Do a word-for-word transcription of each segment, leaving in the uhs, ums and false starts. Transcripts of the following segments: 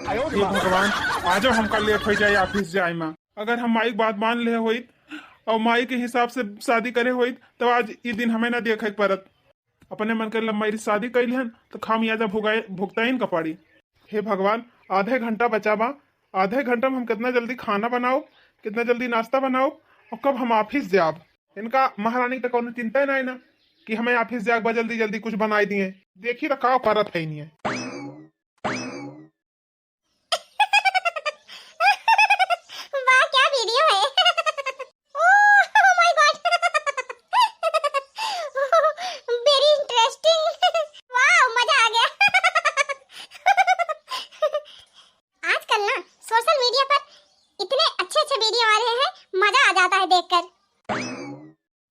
हे भगवान, आजो हमका लेट होइ जाए ऑफिस जाए मा। अगर हम माई के बात मान ले होइत और माई के हिसाब से शादी करे होइत, तो आज ई दिन हमें ना देखे के पड़त। अपने मन के लम्बा शादी कैली हन, तो खामियाजा भुगाए, भुगताइन का पड़ी। हे भगवान, आधे घंटा बचा बा, आधे घंटा में हम कितना जल्दी खाना बनाओ, कितना जल्दी नाश्ता बनाओ, और कब हम ऑफिस जाब। इनका महारानी के तो कौनो चिंता ही नहीं ना कि हमें ऑफिस जाए के बाद जल्दी जल्दी कुछ बनाई दिए। देखी तो का करत है इन्हें। वाह, क्या वीडियो है। ओह, oh my God। Very interesting। वाह, मजा आ गया। आजकल ना सोशल मीडिया पर इतने अच्छे अच्छे वीडियो आ रहे हैं, मजा आ जाता है देखकर।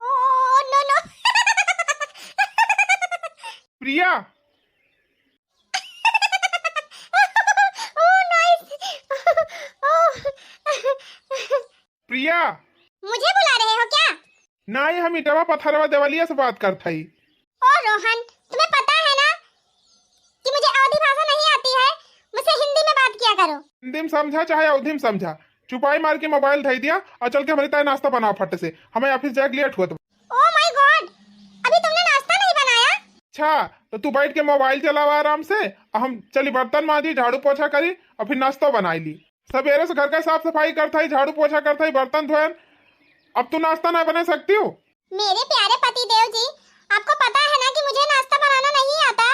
Oh, no, no। प्रिया। Oh, nice। Oh। प्रिया। मुझे बुला रहे हो क्या? नहीं, हम इटवा पत्थरवा देवलिया से बात करत हई। ओ रोहन, तुम्हें पता है ना कि मुझे अवधी भाषा नहीं आती है, मुझसे हिंदी में बात किया करो। हिंदी में समझा चाहे अवधी में समझा, चुपाई मार के मोबाइल धई दिया और चल के हमरे ताई नाश्ता बनाओ फट से, हमें ऑफिस जाए के लेट हुआ। Oh my God, अभी तुमने नाश्ता नहीं बनाया? अच्छा, तो तू बैठ के मोबाइल चलावा आराम से, और हम चली बर्तन मांजी, झाड़ू पोछा करी और फिर नाश्ता बनाई ली। सवेरे से घर का साफ सफाई करत हई, झाड़ू पोछा करत हई, बर्तन धोएन, अब तू नाश्ता ना बना सकती हो? मेरे प्यारे पति देव जी, आपको पता है ना कि मुझे नाश्ता बनाना नहीं आता।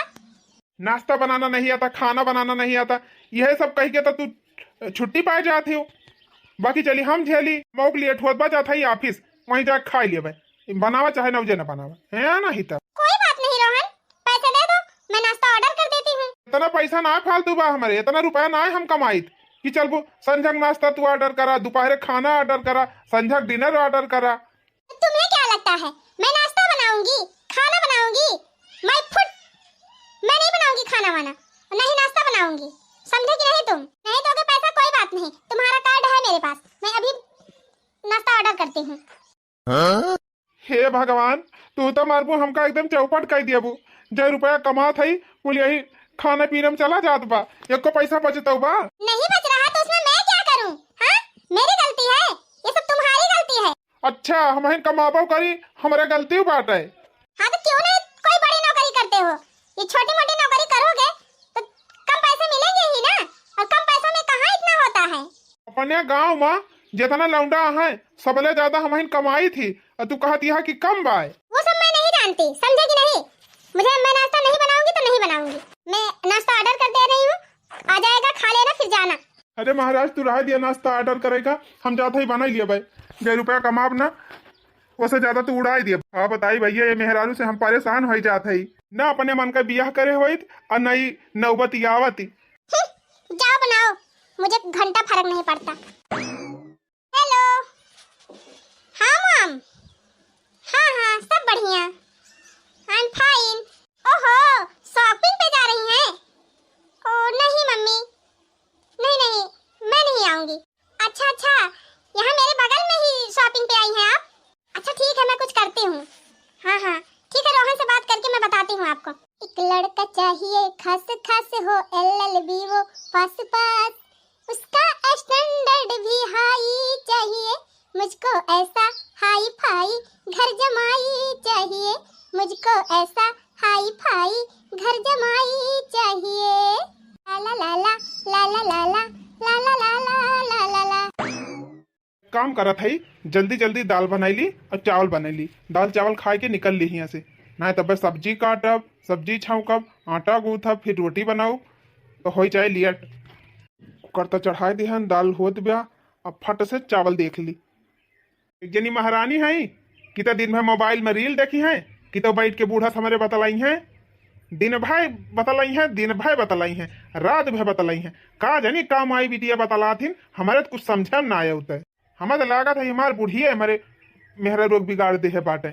नाश्ता बनाना नहीं आता, खाना बनाना नहीं आता, यह सब कह के तो तू छुट्टी पाए जाती हो। बाकी चली हम झेली, मौक लिए ठुअत बा जात हई ऑफिस, वहीं जाके खा लिए भाई, बनावा चाहे नौजे ना बनावा, है ना ही तब। कोई बात नहीं रोहन, पैसे दे दो, मैं नाश्ता ऑर्डर कर देती हूँ। इतना पैसा ना फालतू बा हमारे, इतना रुपया ना हम कमाइत कि चलबो संझक नाश्ता तू ऑर्डर करा, दोपहरे खाना ऑर्डर करा, संझक डिनर ऑर्डर करा। तुम्हें क्या लगता है मैं नाश्ता बनाऊंगी, खाना बनाऊंगी? मैं फुट, मैं नहीं बनाऊंगी खाना वाना, नहीं नाश्ता बनाऊंगी, समझे कि नहीं तुम? नहीं दोगे पैसा कोई बात नहीं, तुम्हारा कार्ड है मेरे पास, मैं अभी नाश्ता ऑर्डर करती हूँ। हे भगवान, तू तो मारबू हमका एकदम चौपट कर दियबू। जे रुपया कमात हई, कुल यही खाने पीने में चला जात बा, एको पैसा बचतौ बा? नहीं बच रहा तो उसमें मैं क्या करूं? हाँ, मेरी गलती है, ये सब तुम्हारी गलती है। अच्छा, हमहिन कमाबो करी, हमरे गलती बाटे। हाँ तो क्यों नहीं कोई बड़ी नौकरी करते हो, ये छोटी मोटी नौकरी करोगे तो कम पैसे मिलेंगे ही ना, और कम पैसों में कहाँ इतना होता है। अपने गांव में जितना लौंडा है, सबले ज्यादा हमहिन कमाइत ही, और तू कहत यह कि कम बाय। वो सब मैं नहीं जानती, समझे कि नहीं? मुझे, मैं नाश्ता नहीं बनाऊंगी तो नहीं बनाऊंगी। मैं नाश्ता ऑर्डर कर दे रही हूँ, आ जाएगा, खा लेना, फिर जाना। अरे महाराज, तू रह दिया नाश्ता ऑर्डर करेगा, हम जात ही बनाई लिया भाई। जे रुपया कमाब ना, ओसे ज्यादा तू उड़ाई दिया। हाँ बताई भैया, ये मेहरारू से हम परेशान हो जात हई। ना अपने मन का बियाह करे होइत, और ना ही नौबत आवत। हम्म, जाओ बनाओ, मुझे घंटा फर्क नहीं पड़ता। हेलो, हाँ मॉम, हाँ हाँ, सब बढ़िया, आई एम फाइन। ओहो, शॉपिंग पे जा रही हैं? ओ नहीं मम्मी, नहीं नहीं, मैं नहीं आऊंगी। अच्छा अच्छा, यहाँ मेरे बगल में ही शॉपिंग पे आई हैं आप? अच्छा ठीक है, मैं कुछ करती हूँ। हाँ हाँ ठीक है, रोहन से बात करके मैं बताती हूँ आपको। एक लड़का चाहिए खास खास हो, एल एल बी वो पास पास, उसका स्टैंडर्ड भी हाई चाहिए, मुझको ऐसा हाई फाई घर जमाई चाहिए, मुझको ऐसा हाई फाई घर जमाई चाहिए। ला ला ला ला, ला ला ला ला, ला ला ला ला, ला ला ला। काम करत हई, जल्दी जल्दी दाल बनाई ली और चावल बनाई ली। दाल चावल खाए के निकल ली हियाँ से, ना तब सब्जी काटब, सब्जी छौंकब, आटा गूँथब, फिर रोटी बनाऊ, तो हो जाए लेट। कुकर तो चढ़ाए दिहन, दाल होत बा, अब फट से चावल देख ली। एक जनी महारानी है कि तो दिन भर मोबाइल में रील देखी हैं, कि तो बैठ के बूढ़ा से हमरे बतलाई हैं, दिन भर बतलाई हैं, दिन भर बतलाई हैं, रात भर बतलाई हैं। का जानी का माई बिटिया बतलाथिन, हमारे तो कुछ समझे में ना आवत है। हमें तो लागत है हमार बुढ़िए हमारे मेहरा रोग बिगाड़ दे है बाटे।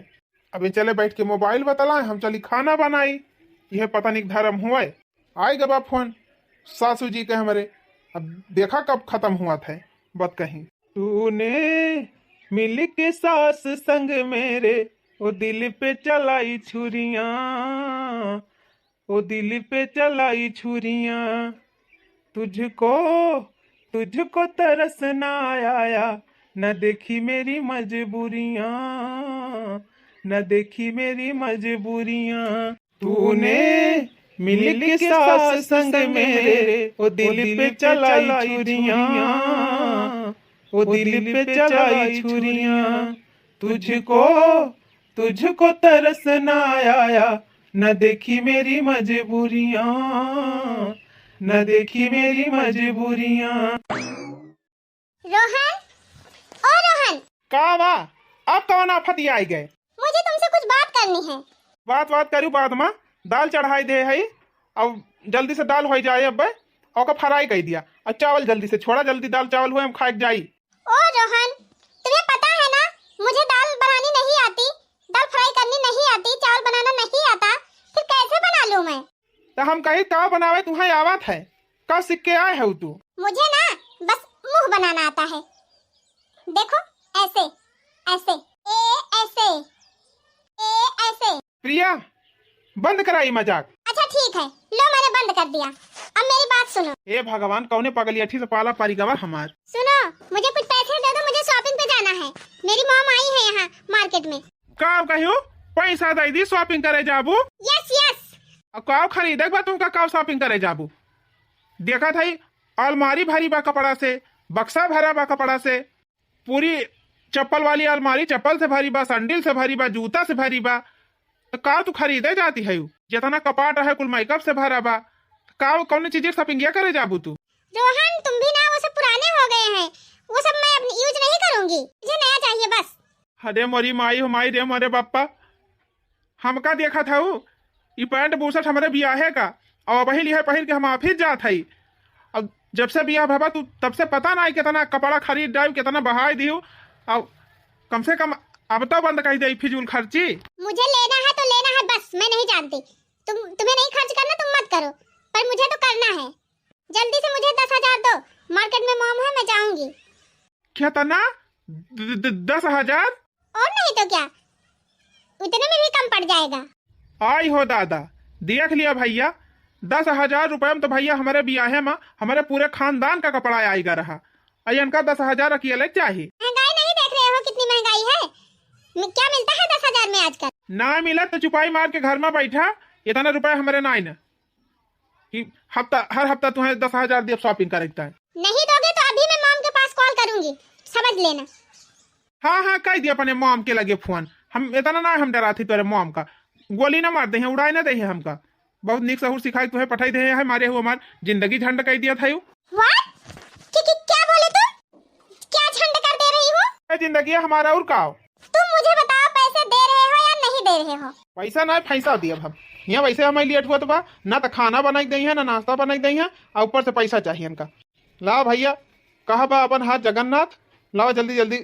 अबे चले बैठ के मोबाइल बतलाए, हम चली खाना बनाई। यह पता नहीं धर्म हुआ है। आई गबा फोन सासू जी के हमरे, अब देखा कब खत्म हुआ था बत कहीं। तूने मिल के सास संग मेरे, ओ दिल पे चलाई छुरियां, ओ दिल पे चलाई छुरियां, तुझको, तुझको तरस ना आया, न देखी मेरी मजबूरियां, न देखी मेरी मजबूरियां। तूने मिल के सास संग मेरे, ओ दिल पे चलाई छुरियां, ओ दिल पे चलाई छुरियां। तुझको, तुझको तरस ना आया, न देखी मेरी मजबूरियां, न देखी मेरी मजबूरियां। रोहन, ओ रोहन। का बा? अब कौन आफत आई गए? मुझे तुमसे कुछ बात करनी है। बात, बात करू बाद में, दाल चढ़ाई दे है, अब जल्दी से दाल हो जाए अब, ओका फ्राई कर दिया, और चावल जल्दी से छोड़ा, जल्दी दाल चावल हुए, हम खाए के जाई। ओ रोहन, तुम्हें पता है ना, मुझे दाल बनानी नहीं आती, दाल फ्राई करनी नहीं आती, चावल बनाना नहीं आता, फिर कैसे बना लूं मैं? तो हम कही का बनावे तुम्हें आवत है, कब सीख के आए हो तू? मुझे ना बस मुंह बनाना आता है। देखो, ऐसे, ऐसे, ए ऐसे, ए ऐसे। प्रिया, बंद करा ई मजाक। अच्छा ठीक है, लो मैंने बंद कर दिया। अब मेरी बात सुनो। हे भगवान, कौने पगलियठी से पाला परी गवा हमार। सुनो, मुझे कुछ पैसे दे दो, मुझे शॉपिंग पे जाना है। मेरी मॉम आई है यहाँ मार्केट में। का कहियो? पैसा दे दी, शॉपिंग करे जाबू? यस, यस। अब का खरीदे के बा तुमका, का शॉपिंग करे जाबू? देखत है, अलमारी भरी बा कपड़ा से, बक्सा भरा बा कपड़ा से, पूरी चप्पल वाली अलमारी चप्पल से भरी बा, सैंडल से भरी बा, जूता से भरी बा। तो का तू खरीदे जाती है? जितना कपाट है कुल मेकअप से भरा बा। तो का कौन चीज शॉपिंग करे जाबू तू? रोहन, तुम भी ना वो सब पुराने हो गए हैं, वो सब मैं अपनी यूज नहीं करूंगी, मुझे नया चाहिए बस। अरे मोरी माई हो माई रे मोरे बापा, हमका देखत हऊ, ई पैंट बुशर्ट हमरे बियाहे का, और वही लिहे पहिर के हम ऑफिस जात हई। अब जब से बियाह भवा तू, तब से पता नाई कितना कपड़ा खरीद डायू, कितना बहाई दियू। अब कम से कम अब तो बंद कर दे फिजूल खर्ची। मुझे लेना है तो लेना है बस, मैं नहीं जानती। तुम, तुम्हें नहीं खर्च करना, तुम मत करो, पर मुझे तो करना है। जल्दी से मुझे दस हजार दो, मार्केट में मॉम है, मैं जाऊंगी। कितना? द-, द-, दस हजार? और नहीं तो क्या, उतने में भी कम पड़ जाएगा। आई हो दादा, देख लिया भैया, दस हजार रुपये में तो भैया हमारे बियाहे में हमारे पूरे खानदान का कपड़ा आएगा रहा। और इनका दस हजार अकेले चाही। महंगाई नहीं देख रहे हो कितनी महंगाई है? मि-, क्या मिलता है दस हजार में आजकल? ना मिला तो चुपाई मार के घर में बैठा, इतना रुपये हमारे नाई न। कि हफ्ता, हर हफ्ता तुम्हें दस हजार दिए शॉपिंग करे के ताई। नहीं दोगे तो अभी मैं मॉम के पास कॉल करूंगी, समझ लेना। हाँ, हाँ, कह दिया अपने मॉम के लगे फोन। हम इतना ना हम डरात ही तोरे मॉम का। गोली ना मार दे हैं, उड़ाए ना दे हैं हमका। बहुत निक सहूर सिखाई तुम्हें पठाई दे हैं, मारे हो हमार जिंदगी झंड कर दिया था यू। What? कि, कि, क्या बोले तुम? क्या झंड कर दे रही हो? ए जिंदगी हमारा और का हो? तुम मुझे बताओ, पैसे दे रहे हो या नहीं दे रहे हो? पैसा ना, पैसा दिया हम। यहाँ वैसे हमें लेट हुआ तो बा, ना तो खाना बनाई दे हैं, ना नाश्ता बनाई दे हैं, और ऊपर से पैसा चाहिए इनका। ला भैया, कहा बा अपन हाथ जगन्नाथ, लाओ जल्दी जल्दी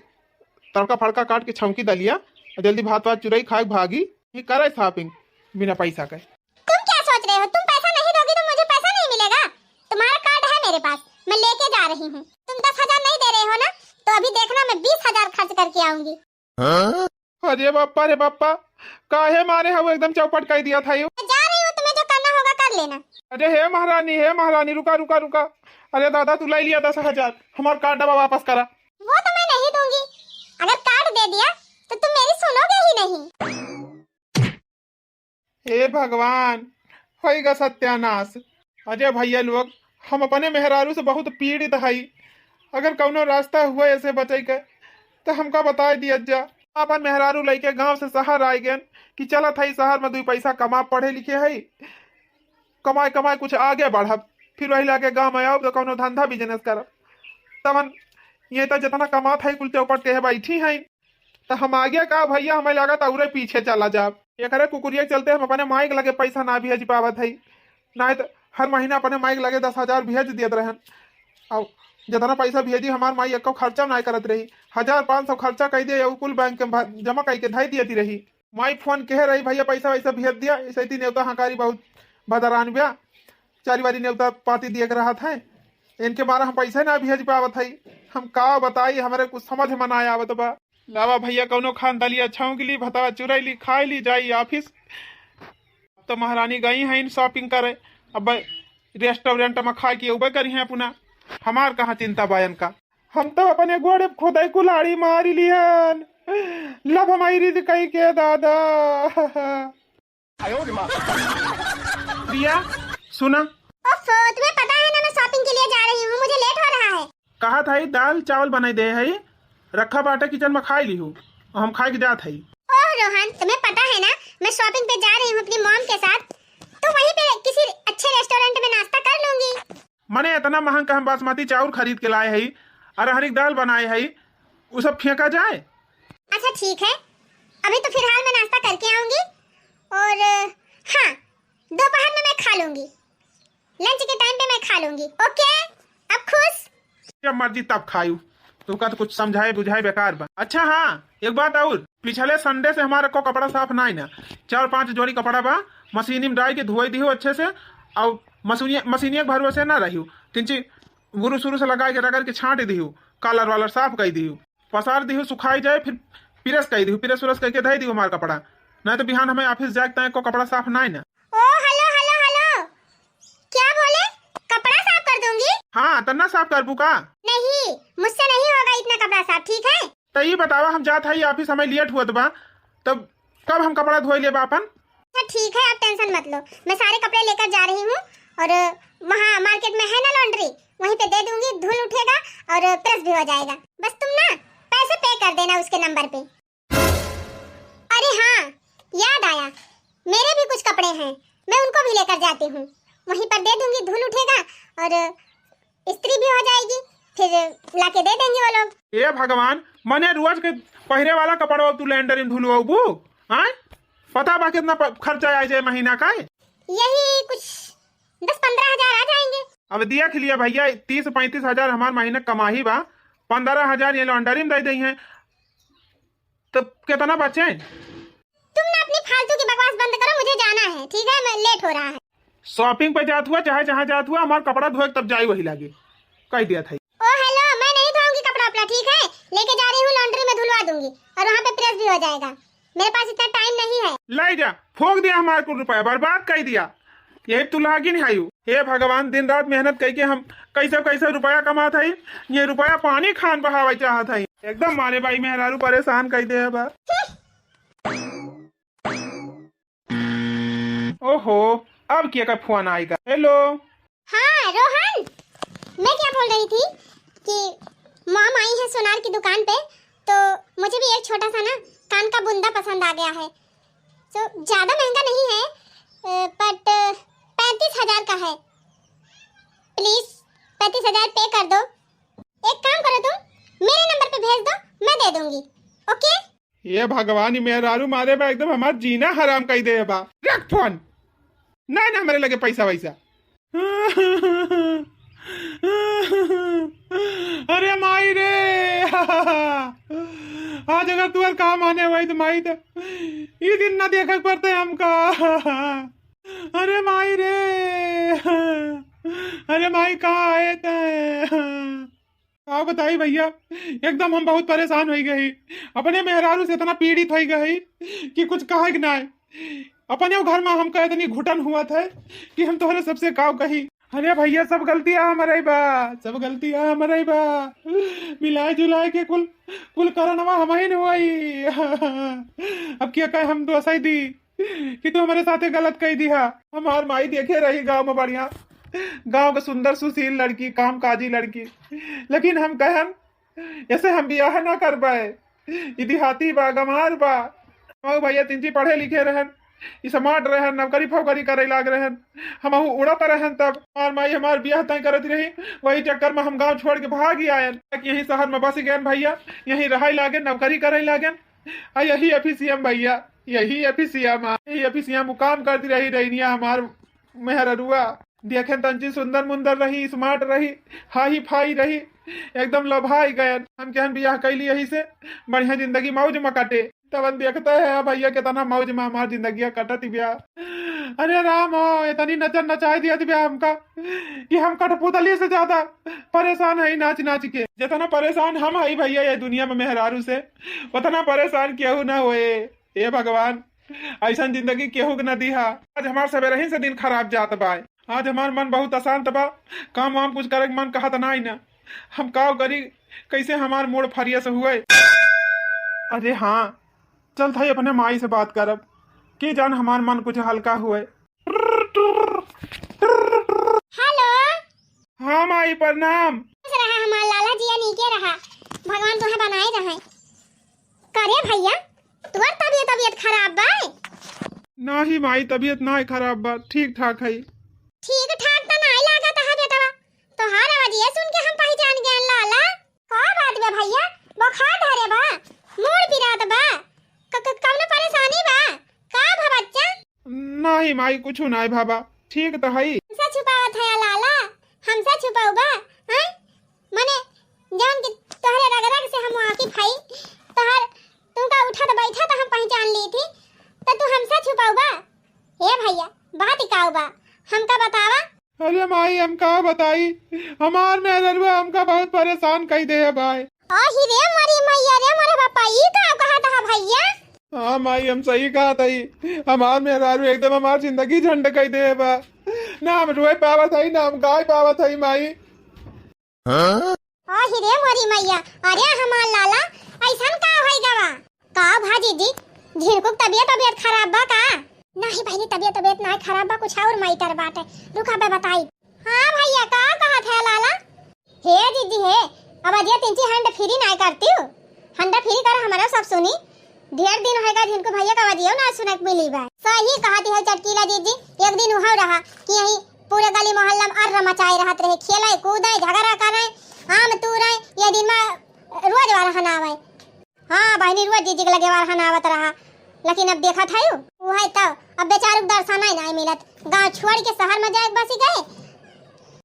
तड़का फड़का काट के छौंकी दलिया, और जल्दी भात वात चुरई खाए भागी। ये करे शॉपिंग बिना पैसा के। तुम क्या सोच रहे हो? तुम पैसा नहीं दोगी तो मुझे पैसा नहीं मिलेगा? तुम्हारा कार्ड है मेरे पास, मैं लेके जा रही हूँ। तुम दस हजार नहीं दे रहे हो ना, तो अभी देखना, मैं बीस हजार खर्च करके आऊंगी। अरे बाप्पा रे बाप्पा, काहे मारे हऊ, एकदम चौपट कर दिया था यू। मैं जा रही हूँ, तुम्हें जो करना होगा कर लेना। अरे हे महारानी, हे महारानी, रुका रुका रुका। अरे दादा, तू ले लिया दस हजार, हमार कार्ड डब्बा वापस करा। वो तो मैं नहीं दूंगी, अगर कार्ड दे दिया तो तुम मेरी सुनोगे ही नहीं। हे भगवान, होइगा सत्यानाश। अरे भैया लोग, हम अपने मेहरारू से बहुत पीड़ित हई। अगर कौनो रास्ता हुआ ऐसे बचे के, तो हमका बताए दिया जा। अपन मेहरारू लइके गांव से शहर आए गए कि चलत हई शहर में दुई पैसा कमा, पढ़े लिखे हई, कमाए कमाए कुछ आगे बढ़ब, फिर वही लाके गांव में आउब तो कौनो धंधा बिजनेस करब। तवन ये तो जितना कमात है कुल चौपट के बैठी हैं। तो हम आगे का भैया, हमें लागत औरे पीछे चला जाब। एकरे कुकुरिया के चलते हम अपने माई के लगे पैसा ना भेज पावत है, ना तो हर महीना अपने माई के लगे दस हजार भेज देत रहन। अब जितना पैसा भेजी, हमार माई एको खर्चा ना करत रही, हजार पाँच सौ खर्चा कर दिए, उ कुल बैंक के भा-, जमा करके धई देती रही। माई फोन कहे रही, "भैया पैसा वैसा भेज दिया, ऐसे ही नेवता हकारी बहुत भदरान बा, चारी वारी नेवता पाती दिए के रहत है, इनके मारा हम पैसा ना भेज पावत है।" हम का बताई, हमारे कुछ समझ में ना आवत बा। लावा भैया, कौनो खान दलिया छौंक ली, भतवा चुराई ली, खाई ली, जाई ऑफिस। अब तो महारानी गई हैं शॉपिंग करे। अब रेस्टोरेंट में खाए के उबे करी हैं अपना, हमार कहाँ चिंता बायन का। हम तो अपने गोड़े पे खुदाई कुल्हाड़ी मारी लिहन, लब हमारी रिज कई के दादा। प्रिया, सुना। ओफो, तुम्हें पता है ना, मैं शॉपिंग के लिए जा रही हूँ, मुझे लेट हो रहा है। कहा था ये दाल चावल बनाई दे है, रखा बाटे किचन में, खाई ली हूँ, हम खाए के जात है। ओह रोहन, तुम्हें पता है ना, मैं शॉपिंग पे जा रही हूँ अपनी मॉम के साथ, तो वहीं पे किसी अच्छे रेस्टोरेंट में नाश्ता कर लूंगी। मने इतना महंग का हम बासमती चाउर खरीद के लाए हई, अरहर की दाल बनाए हई, उ सब फेंका जाए? अच्छा ठीक है, अभी तो फिलहाल मैं नाश्ता करके आऊंगी और, हाँ, दोपहर में मैं खा लूंगी, लंच के टाइम पे मैं खा लूंगी। ओके, अब खुश? जब मर्जी तब खायू, तुमका तो कुछ समझाए बुझाए बेकार बा। अच्छा हाँ, एक बात और, पिछले संडे से हमारा को कपड़ा साफ ना है ना, चार पांच जोड़ी कपड़ा बा, मशीनी में डाल के धोई दिहू अच्छे से, और मशीनिया मशीनिया के भरोसे ना रहियो, तिंची गुरु शुरू से लगा के रगड़ के छांट दिहू, कॉलर वालर साफ कर दिहू, पसार दिहू, सुखाई जाए, फिर प्रेस कर दिहू, प्रेस उरेस करके धई दिहू हमार कपड़ा, नहीं तो बिहान हमें ऑफिस जाए के तय को कपड़ा साफ ना है ना। ओ हेलो हेलो हेलो, क्या बोले? कपड़ा साफ कर दूंगी? हाँ, तना साफ करबू का? नहीं, मुझसे नहीं होगा इतना कपड़ा साफ, ठीक है? तो ये बतावा, हम जात हई ऑफिस, हमें लेट हुआ बा, तब कब हम कपड़ा धोई लेबा अपन? अच्छा ठीक है, आप टेंशन मत लो, मैं सारे कपड़े लेकर जा रही हूँ और वहाँ मार्केट में है ना लॉन्ड्री, वहीं पे दे दूंगी, धुल उठेगा और प्रेस भी हो जाएगा। बस तुम ना पैसे पे कर देना उसके नंबर पे। अरे हाँ, याद आया, मेरे भी कुछ कपड़े हैं, मैं उनको भी लेकर जाती हूँ, वहीं पर दे दूंगी, धुल उठेगा और इस्त्री भी हो जाएगी, फिर लाके दे देंगे वो लोग। ए भगवान, मने रोज के पहिरे वाला कपड़वा तू लॉन्ड्री में धुलवाबू? हाँ, पता बा कितना प-, खर्चा आ जाए महीना का? यही कुछ दस पन्द्रह हजार आ जाएंगे। अब देख लिया भैया, तीस पैंतीस हजार हमार महीना कमाही बा, पन्द्रह हजार ये लॉन्ड्री में दे दई हैं, तो कितना बचे? तुम ना अपनी फालतू की बकवास बंद करो, मुझे जाना है, ठीक है, मैं लेट हो रहा है। शॉपिंग पे जात हुआ, चाहे जहाँ जात हुआ, हमार कपड़ा धोए तब जाई वही लागे, कह दिया था। ओ हेलो, मैं नहीं धोऊंगी कपड़ा उपड़ा, ठीक है, लेके जा रही हूँ लॉन्ड्री में, धुलवा दूंगी और वहाँ पे प्रेस भी हो जाएगा, मेरे पास इतना टाइम नहीं है। ले जा, फोंक दिया हमार कुल रुपया, बर्बाद कर दिया। यही तू लागिन है यू। हे भगवान, दिन रात मेहनत करके हम कैसे कैसे रुपया कमात हई, ये रुपया पानी खान बहावे चाहत हई। एकदम मारे बाई मेहरारू परेशान कर दे बा। ओहो, अब क्या का फोन आएगा? हेलो। हाँ रोहन, मैं क्या बोल रही थी कि मॉम आई है सोनार की दुकान पे, तो मुझे भी एक छोटा सा ना कान का बुंदा पसंद आ गया है। तो ज़्यादा महंगा नहीं है, बट पैंतीस हजार का है। प्लीज पैंतीस हजार पे कर दो। एक काम करो, तुम मेरे नंबर पे भेज दो, मैं दे दूंगी। ओके? ये भगवान, ये मेहरारू मारे बा, एकदम हमार जीना हराम कर दे बा। रख फोन। नहीं ना मेरे लगे पैसा वैसा। अरे माई रे, आज अगर तुअर काम आने हुई तो माई तो ई दिन ना देखे पड़ते हमका। अरे माई रे, अरे माई कहाँ आए थे? का बताई भैया, एकदम हम बहुत परेशान होइ गई, अपने मेहरारू से इतना पीड़ित होइ गई कि कुछ कहे के ना है। अपने घर में हमका इतनी घुटन हुआ था कि हम तोहरे सबसे काव कही। अरे भैया, सब गलतियाँ हमरे बा, सब गलतियाँ हमरे बा। मिलाए जुलाए के कुल, कुल करनवा हमहिन होई। अब क्या कहे, हम दोसई दी कि तू हमरे साथे गलत कई दिहा। हमार माई देखे रही गाँव में बढ़िया, गाँव के सुंदर सुशील लड़की, कामकाजी लड़की, लेकिन हम कहन, ऐसे हम बियाह ना करबे। ई देहाती बा, गंवार बा। हमार भैया तिनची पढ़े लिखे रहन, ई स्मार्ट रहन, नौकरी फौकरी करे लाग रहन, हमहू उड़त रहन। तब हमार माई हमार बियाह तय करत रही, वही चक्कर में हम गाँव छोड़ के भाग ही आयन। यही शहर में बस गयन भैया, यही रहे लागेन, नौकरी करे लागेन। आ यही एफिसियम भैया, यही एफिसियम, आ, यही एफिसियम उ काम करती रही, डैनिया हमार मेहररुआ। देखेन तंची सुंदर मुंदर रही, स्मार्ट रही, हाई फाई रही, एकदम लभाई गयन। हम कहन बियाह कैली यही से, बढ़िया जिंदगी मौज में कटे। तवन देखते हैं भैया कितना मौज में हमार जिंदगिया कटत बिया। अरे राम हो, इतनी नचर नचाई दिया बिया हमका कि हम कठपुतली से ज्यादा परेशान है नाच नाच के। जितना परेशान हम है भैया ये दुनिया में मेहरारू से, उतना परेशान केहू ना होए। हे भगवान, ऐसन जिंदगी केहू के ना दिहा। आज हमार सवेरही से दिन खराब जात बा। आज हमार मन बहुत अशांत बा, काम वाम कुछ करे के मन कहत नाई ना। हम काव करी, कैसे हमार मूड फरियस हुए। अरे हाँ, चलत हई अपने माई से बात करब, के जान हमार मन कुछ हल्का हुए। हेलो। हाँ माई, प्रणाम। खुश रहा हमार लाला, जिया नीके रहा, भगवान तुहे बनाए रहे। करे भैया, तोर तबियत, तबियत खराब बा? नाही माई, तबियत नाही खराब बा, ठीक ठाक है। ठीक ठाक त नाही लागत है बेटवा, तोहार आवाजिया सुन के हम पहचान गए लाला। का बात बा भैया, बुखार धरे बा, मूड़ पिरात बा, क-, क-, कौनो परेशानी बा? का भा बच्चा? नाही माई, कुछ नाही भा बा, ठीक त हई। हमसे छुपावत है लाला, हमसे छुपाउबा, हैं? मने जौन कि तोहरे रग रग से हम वाकिफ हई, तोहर, तुमका उठत बैठत हम पहचान ली थी, त तू हमसे छुपाउबा? हे भैया, बात काउ बा, हमका बतावा। अरे माई, हम का बताई, हमार मेहररुआ हमका बहुत परेशान कई दे है भाई। आही रे मोरी मैया रे मोरे बापा, ई का कहत हा भैया? हाँ माई, हम सही कहत हई, हमार मेहरारू एकदम हमार जिंदगी झंड कई दे है बा। ना हम रोए पावत हई, ना हम गाय पावत हई माई। आही रे मोरी मैया, अरे हमार लाला, ऐसन का होई गवा? का भा जीजी, झिनकुक तबियत, तबियत खराब बा का? नाही बहिनी, तबियत, तबियत नाही खराब बा, कुछ और मैटर बाटे। रुका बे बताई। हाँ भैया, का कहत है लाला? हे जीजी हे, अब अजिया तिंची hand free नाही करती हूँ। Hand free कर हमारा सब सुनी। ढेर दिन होएगा झिनकू भैया का आवाजियो ना सुने के मिली बा। सही कहती है चटकीला जीजी, एक दिन उहव रहा कि यही पूरे गली मोहल्ला में अर्र मचाए रहत रहे, खेले, कूदे, झगड़ा करे, आम तूरे, ये दिन में रोज वाला हनावे। हाँ बहिनी, रोज जीजी के लगे वाला हनावत रहा, लेकिन अब देखत है उ, उहे तो अब बेचारू के दर्शन ही नहीं मिलत, गाँव छोड़ के शहर में जाए के बसी गए।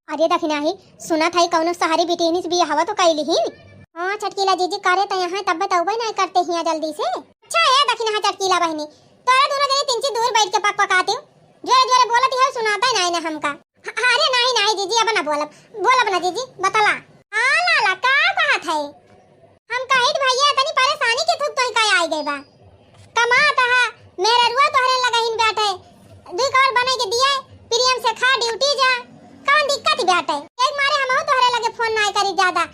अरे दखिनाही, सुनत हई कौनो शहरी बिटिहनी से बियाहवा तो कई लिहिन। हाँ चटकीला जीजी, करे त यहाँ तब बतौबे नहीं करते हिया जल्दी से। अच्छा है दखिनाहा चटकीला बहिनी, तोरा दोनों जने तिंची दूर बैठ के पक पकाती हूँ, जोरे जोरे बोलत है सुनाता ही नहीं ना हमका। ह-, अरे नहीं नहीं जीजी, अब ना बोलब, बोलब ना जीजी, बतला। हाँ लाला, का कहत है? हम कहित भैया तनी परेशानी के थुक तोही का आई गई बा। कमात हा, मेहररुआ तोहरे लगहिन बैठे, दुई कौर बनाई के दिए, प्रेम से खा, ड्यूटी जा, कौन दिक्कत बैठे? एक मारे हमहू तोहरे लगे फोन नाय करी ज्यादा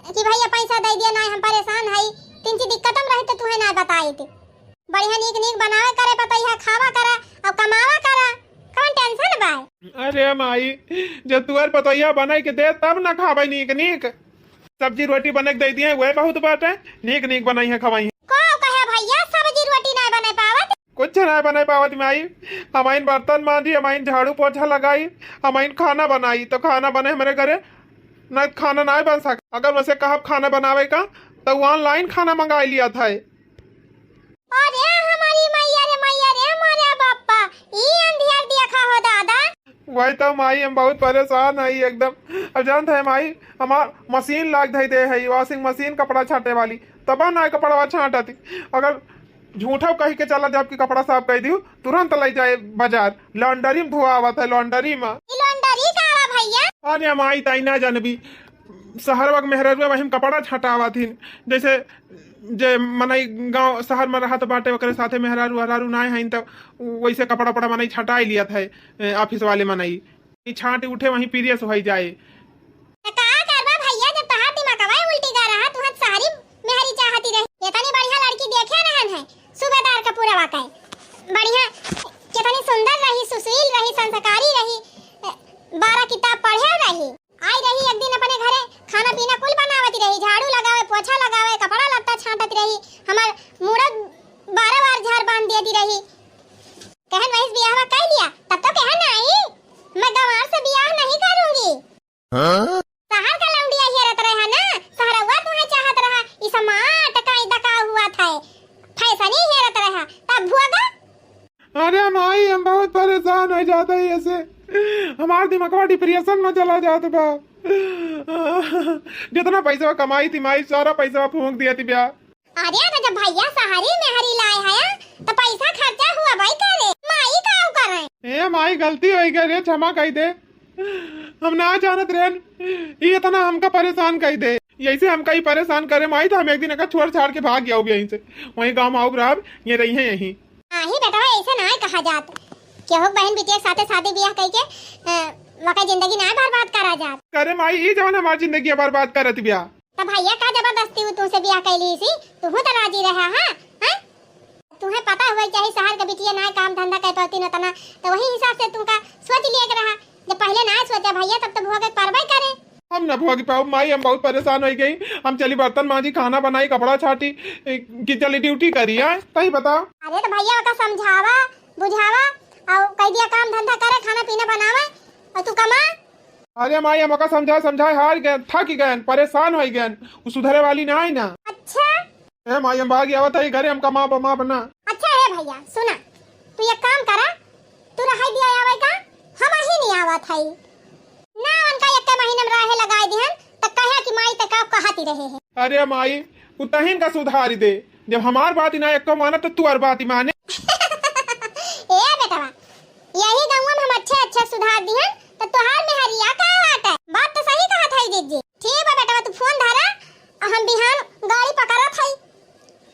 कि भैया पैसा दे दिया, नाय हम परेशान हई, तिंची दिक्कत में रही तो तुहे नाय बताई थी। बढ़िया नीक नीक बनावे करे पतैया, खावा करा और कमावा करा, कौन टेंशन बा? अरे माई, जब तुअर पतैया बनाई के दे तब ना खाबे नीक नीक। सब्जी रोटी बने के दे दिए, वह बहुत बात है। नीक नीक बनाई है, खवाई है। को कहे भैया सब्जी रोटी नहीं बने पावत? कुछ नहीं बने पावत माई। हमाइन बर्तन मांजी, हमाइन झाड़ू पोछा लगाई, हमाइन खाना बनाई, तो खाना बने हमारे घरे, नहीं खाना नहीं बन सका। अगर वैसे कहब खाना बनावे का, तो online खाना मंगाई लिया था। अरे हमारी मैया रे मैया रे, मोरे बापा, ई अंधियार देखा हो दादा। वही तो माई, हम बहुत परेशान हई एकदम। अब जानत है माई, हमार मशीन लाग धई दे है, washing machine कपड़ा छाटे वाली, तब ना कपड़वा छाटती। अगर झूठा कही के चला जाब कि कपड़ा साफ कर दियो, तुरंत ले जाए बाजार, laundry में धोआवत है, laundry में। ई laundry का बा भैया? अरे माई, ताई ना जानबी, शहरवा के मेहररुआ वही में कपड़ा छटावत हिन, जैसे जे मनई गाँव शहर में रहत बाटे, ओकरे साथे मेहरारू वहरारू नाय हईन, त वैसे कपड़ा उपड़ा मनई छटाई लियत है, ए, office वाले मनई। ई छाट उठे वहीं प्रेस होई जाए। त का करबा भैया, जब तहार दिमागवा उल्टी गा रहा, तुहत शहरी मेहरी चाहती रही। इतनी बढ़िया लड़की देखे रहन है, सूबेदार का पूरा वाकई। बढ़िया, कितनी सुंदर रही, सुशील रही, संस्कारी रही, बारह किताब पढ़े रही। आई रही एक दिन अपने घरे, खाना पीना कुल बनावत रही, झाड़ू लगावे, पोछा लगावे, कपड़ा लत्ता छांटत रही, हमार मूड़क बारह बार झाड़ बांध देती रही। कहन वही से बियाहवा कर लिया, तब तो कहन आई, मैं गंवार से बियाह नहीं करूंगी। हाँ? शहर का लौंडिया हेरत रहे है ना, शहरवा तुम्हें चाहत रहा, ई smart का ई दका हुआ था, fashion ही हेरत रहा, तब भुआ गा। अरे माई, हम बहुत परेशान हो जाते हैं ऐसे, हमार दिमागवा depression में चला जात बा। जितना पैसा कमाई थी माई, सारा पैसा फूंक दिया थी ब्याह। अरे तो जब भैया शहरी मेहरी लाए है तो पैसा खर्चा हुआ भाई करे, माई का करे। ए माई, गलती हो गई रे, क्षमा कर दे, हम ना जानत रहन, ये इतना हमका परेशान कर दे। यही से हमका ही परेशान करे माई, तो हम एक दिन एका छोड़ छाड़ के भाग जाओ यहीं से, वहीं गाँव में आओ रहब, ये रही है यहीं। नाही बेटवा, ऐसे नाही कहा जात। केहू बहन बिटिया के साथे शादी बियाह कइके, अ, वका जिंदगी ना बर्बाद करा जात। अरे माई, ई जवन हमार जिंदगी बर्बाद करत बिया। त भैया का जबरदस्ती उ तुमसे बियाह कइली सी? तुहू त राजी रहा, हाँ? हैं? तुहें पता हुआ चाही शहर के बिटिया ना काम धंधा कर पाती न तना, त वही हिसाब से तुमका सोच लिए के रहा। जब पहिले ना सोचा भैया, तब तो भोगे परबे करे। हम न भोग पाऊ माई, हम बहुत परेशान होइ गई। हम चली बर्तन मांजी, खाना बनाई, कपड़ा छाटी, ए, कि चली ड्यूटी करी, आय? तही बताओ। अरे त भैया ओका समझावा, बुझावा, और कह दिया काम धंधा करे, खाना पीना बनावे, और तू कमा। अरे माई, हम ओका समझाए समझाए हार गए, थक गए, परेशान होइ गए, उ सुधरे वाली ना है ना। अच्छा। ए माई, हम भागी आवत हई घरे, हम कमा बमा बना। अच्छा हे भैया, सुना, तू एक काम करा, तू रहाई दिया आवे का, हम ही नहीं आवत हई ना, उनका एक महीना में रहे लगाए दिहन, त कहे कि माई त का कहती रहे है। अरे माई, उ तहिन का सुधारी दे, जब हमार बात ही ना एको माने, त तू और बात ही माने। ए बेटवा, यही गाँव में हम अच्छे अच्छे सुधार दिहन, त तोहार मेहरिया का बात है? बात तो सही कहत है जिज्जी। ठीक बा बेटवा, तू फोन धरा, आ हम बिहान गाड़ी पकड़त हई।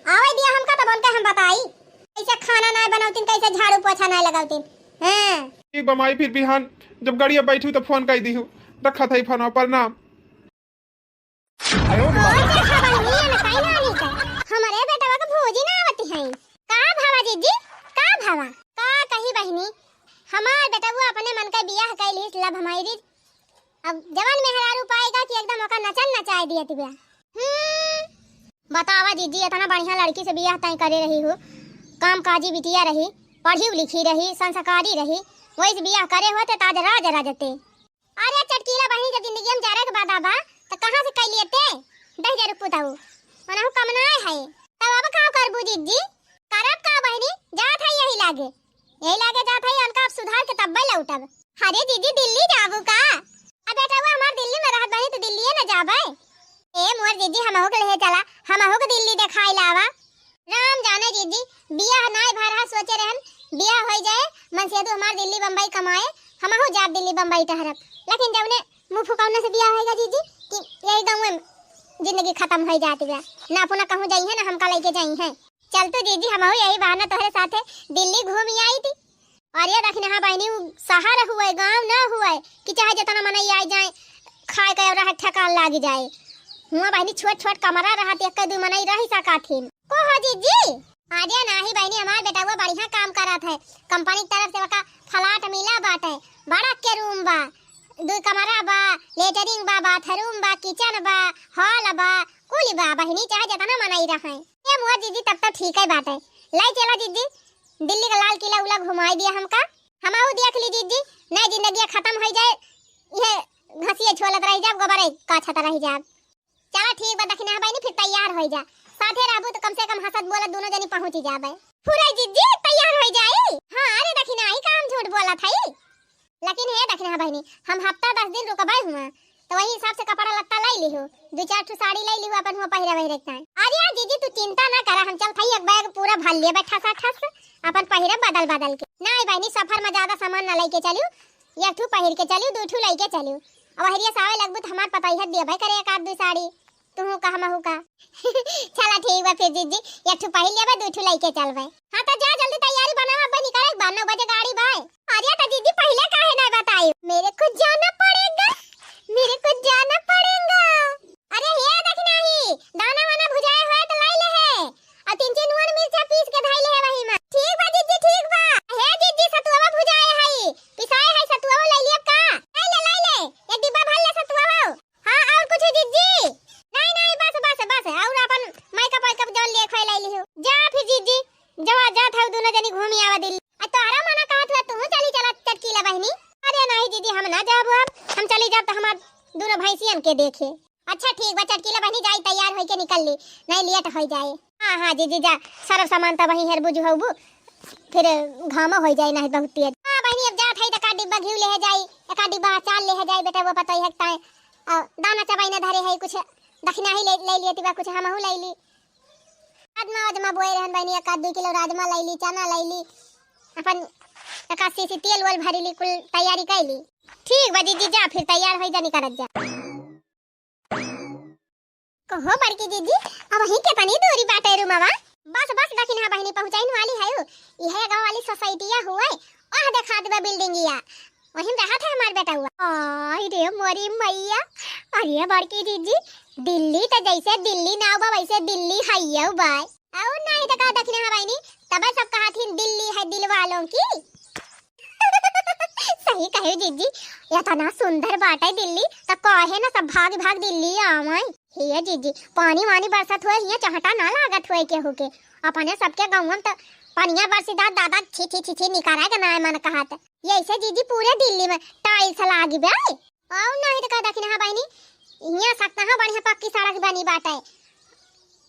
आवे दिया हमका, तब उनका हम बताई, कैसे खाना ना बनौतीन, कैसे झाड़ू पोछा ना लगावतीन। हाँ। ठीक बा माई, फिर बिहान जब गाड़िया बैठू तो फोन कर दीहू। रखत हई फोन, प्रणाम। और देखा बहिनी, ये न कहीं ना नहीं कर। हमारे बेटवा के भौजी ना आवती हैं। का भावा जिज्जी, का भावा? का कही बहिनी, हमार बेटवा अपने मन का बियाह कर ली, love marriage। अब जवन मेहरारू पाएगा कि एकदम ओका नचन नचाए दिए तिबिया। हम्म, बतावा जिज्जी, इतना बढ़िया लड़की से बियाह तय करे रही हो, काम काजी बिटिया रही, पढ़ी लिखी रही, संस्कारी रही, वही से बियाह करे होते त आज राज रजते। अरे चटकीला बहिनी, जब जिंदगी में जरे के वादा बा, त कहाँ से कई लिए ते? दहिजर पुताऊ, मनहु कम ना है। तब अब का करबू जिज्जी? करब का बहिनी, जात है यही लागे। यही लागे जात है, उनका अब सुधार के तब्बे लौटब। अरे जिज्जी, दिल्ली जाबू का? अब बेटवा हमार दिल्ली में रहत बहिनी, त दिल्ली न जाबे। ए मोर जिज्जी, हमहू के लेहे चला, हमहू के दिल्ली देखाई लावा। राम जाने जिज्जी, बियाह नाय भा रहा, सोचे रहन बियाह होई जाए, मनसेदू हमार दिल्ली बम्बई कमाए, हमहू जाब दिल्ली बम्बई टहरब। लेकिन जौने मुँह फुकौना से बियाह होएगा जिज्जी कि यही गाँव में जिंदगी खत्म होई जाती बा। ना अपना कहूँ जाई है, ना हमका लेके जाई है। चल तो जिज्जी, हमहू यही बहाना तोहरे साथे दिल्ली घूम आई थी। अरे दखिनहा बहिनी, उ शहर हुए, गाँव ना हुए कि चाहे जितना मनई आई जाए, खाए के रहे ठेकान लाग जाए। हुआ बहिनी छोट छोट कमरा रहत, एक दू मनई रह सकत हिन। को हो जिज्जी? अरे नाही बहिनी, हमार बेटवा बढ़िया काम करत है, कंपनी की तरफ से ओका फ्लैट मिला बाटे, बड़ा के रूम बा, दू कमरा बा, लेटरिन बा, बाथरूम बा, किचन बा, हॉल बा, कुल बा बहिनी, चाहे जितना मनई रहे। ए मोर जिज्जी, तब तो ठीक है बाटे, लाई चला जिज्जी, दिल्ली का लाल किला उला घुमाई दिया हमका, हमहू देख ली जिज्जी, नई जिंदगी खत्म होई जाए, ये घसिए छोलत रह जाब, गोबरे काछत रह जाब। चला ठीक बा दखिनहा बहिनी, फिर तैयार होई जा, साथे रहबू तो कम से कम हंसत बोलत दोनों जनी पहुंची जाबे। फुराई जिज्जी तैयार होई जाई। हाँ अरे दखिनहा, ई का हम झूठ बोलत हई? लेकिन हे दखिनहा बहिनी, हम हफ्ता दस दिन रुकबे हुआ, तो वही हिसाब से कपड़ा लत्ता लाई लिहू, दू चार ठो साड़ी लाई लिहू अपन हुआ पहिरे वहिरे के ताई। अरे यार जिज्जी, तू चिंता ना करा, हम चलत हई एक बैग पूरा भर लिए बैठा सा ठस, अपन पहिरे बदल बदल के। नहीं बहिनी, सफर में ज्यादा सामान ना लेके चलियो, एक ठू पहिर के चलियो, दू ठू लेके चलियो। अब हरिया सावे लगबू तो हमार पतोहिया दिया भाई करे एक आध दू साड़ी, तू का हमहू का। चला ठीक बा फिर जिज्जी, एक ठू पहिर लेबे, दू ठू लेके चलबे। हाँ तो जा जल्दी तैयारी बनावा, अब निकले के बा, नौ बजे गाड़ी बा। अरे तो जिज्जी पहिले काहे ना बताई? मेरे को जाना पड़ेगा, मेरे को जाना पड़ेगा। अरे हे दखिनहा, दाना वाना भुजाए होए तो लाई ले है, और तीन चार नून मिर्चा पीस के धई ले है वही में। ठीक बा जिज्जी, ठीक बा। हे जिज्जी सतुआ भुजाए है, पिसाए है सतुआ लाई लिया का? लाई ले, लाई ले, एक डिब्बा भर ले सतुआ। हाँ, और कुछ जिज्जी? नहीं, नहीं, बस, बस, बस। और अपन मेकअप वेकअप जौन ले खोए लाई लिहू। जा फिर जिज्जी, जवा जात हऊ दोनों जनी घूमी आवा दिल्ली। आ तोहरा मना कहत हुआ तू चली चला चटकीला बहिनी। अरे नहीं जिज्जी, हम ना जाबू, अब हम चली जाब तो हमार दोनों भैंसियन के देखे। अच्छा ठीक बा चटकीला बहिनी, जाई तैयार होई के निकल ली, नहीं लेट होई जाए। हाँ, हाँ जिज्जी जा, सरब सामान तब वहीं हेर बुझू हऊ, फिर घामो होई जाए नहीं बहुत तेज। हाँ बहिनी, अब जात हई तो का डिब्बा घी ले जाई, एक डिब्बा अचार ले जाई, बेटा वो पता ही है ताए। आ, दाना चबाई ना धरे है, कुछ दखिनहा ले, ले लिए तिबा, कुछ हमहू ले ली। राजमा वाजमा बोए रहन बहिनी, एक आध दू किलो राजमा ले ली, चना ले ली, अपन एक आध सीसी तेल वेल भरी ली, कुल तैयारी कर ली। ठीक बा जिज्जी, जा फिर तैयार होई जा, निकलत जा। कहो बड़की जिज्जी, अब वहीं केतनी दूरी बाटे रूमवा? बस, बस, दखिनहा बहिनी पहुँचाइन वाली है। यह गाँव वाली सोसाइटिया हुए, ओह देखात बा बिल्डिंगिया, वहीं रहत है हमार बेटवा। आई रे मोरी मैया, अरे बड़की जीजी, दिल्ली त जैसे दिल्ली नाव बा वैसे दिल्ली हइयौ बा। और नहीं तो का दखिना है बहिनी, तब सब कहत हिन दिल्ली है दिल वालों की। सही कहे जीजी, इतना सुंदर बाटे दिल्ली, त काहे ना सब भाग भाग दिल्ली आवै। हे जीजी, पानी वानी बरसत हुए हियाँ चहटा ना लागत हुए केहू के। अपने सबके गाँव में त पनिया बरसी दा दादा, छी छी छी छी, निकारा के ना मन कहत। यैसे जीजी पूरे दिल्ली में टाइल्स लागी बे। और नहीं तो का दखिना है बहिनी, हियाँ सकता है बढ़िया पक्की सड़क बनी बाटे।